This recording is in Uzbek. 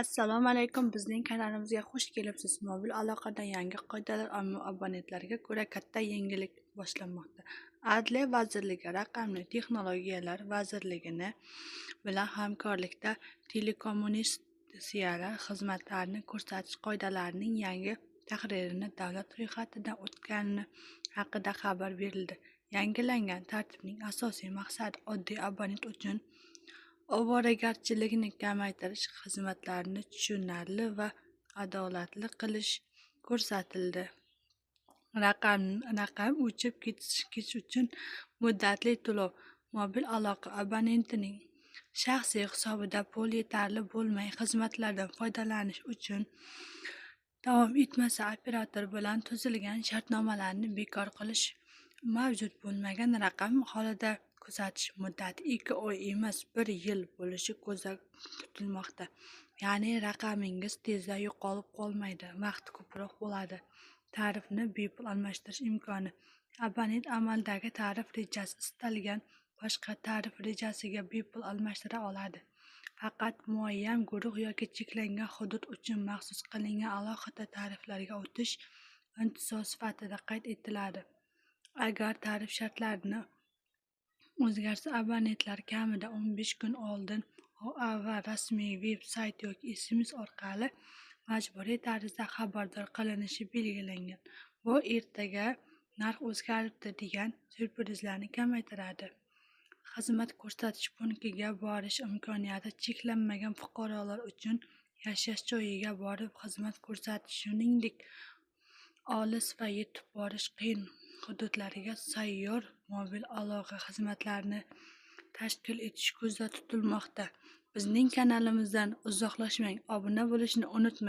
Assalomu alaykum, bizning kanalimizga xush kelibsiz. Mobil aloqada yangi qoidalar, abonentlarga ko'ra katta yengillik boshlanmoqda. Adliya vazirligi Raqamli texnologiyalar vazirligini bilan hamkorlikda telekommunikatsiyalar xizmatlarini ko'rsatish qoidalarining yangi tahririni davlat ro'yxatidan o'tgani haqida xabar berildi. Yangilangan tartibning asosiy maqsadi oddiy abonent uchun ovoragarchilikni kamaytirish, xizmatlarni tushunarli va adolatli qilish ko'rsatildi. Raqam o'chib ketish uchun muddatli to'lov, mobil aloqa abonentining shaxsiy hisobida pul yetarli bo'lmay, xizmatlardan foydalanish uchun davom etmasa, operator bilan tuzilgan shartnomalarni bekor qilish, mavjud bo'lmagan raqam holida kuzatish muddati 2 oy emas, 1 yil bo'lishi ko'zda tutilmoqda. Ya'ni raqamingiz tezda yo'qolib qolmaydi, vaqti ko'proq bo'ladi. Tarifni bepul almashtirish imkoni. Abonent amaldagi tarif rejasi istalgan boshqa tarif rejasiga bepul almashtira oladi. Faqat muayyan guruh yoki cheklangan hudud uchun maxsus qilingan alohida tariflarga o'tish istisno sifatida qayd etiladi. Agar tarif shartlarini o'zgarsa, abonentlar kamida 15 kun oldin OAV rasmiy veb-sayt yoki SMS orqali majburiy tarzda xabardor qilinishi belgilangan. Bu ertaga narx o'zgaribdi degan syurprizlarni kamaytiradi. Xizmat ko'rsatish punktiga borish imkoniyati cheklanmagan fuqarolar uchun yashash joyiga borib xizmat ko'rsatish, shuningdek, olis va yetib borish qiyin hududlarga sayyor mobil aloqa xizmatlarini tashkil etish ko'zda tutilmoqda. Bizning kanalimizdan uzoqlashmang, obuna bo'lishni unutmang.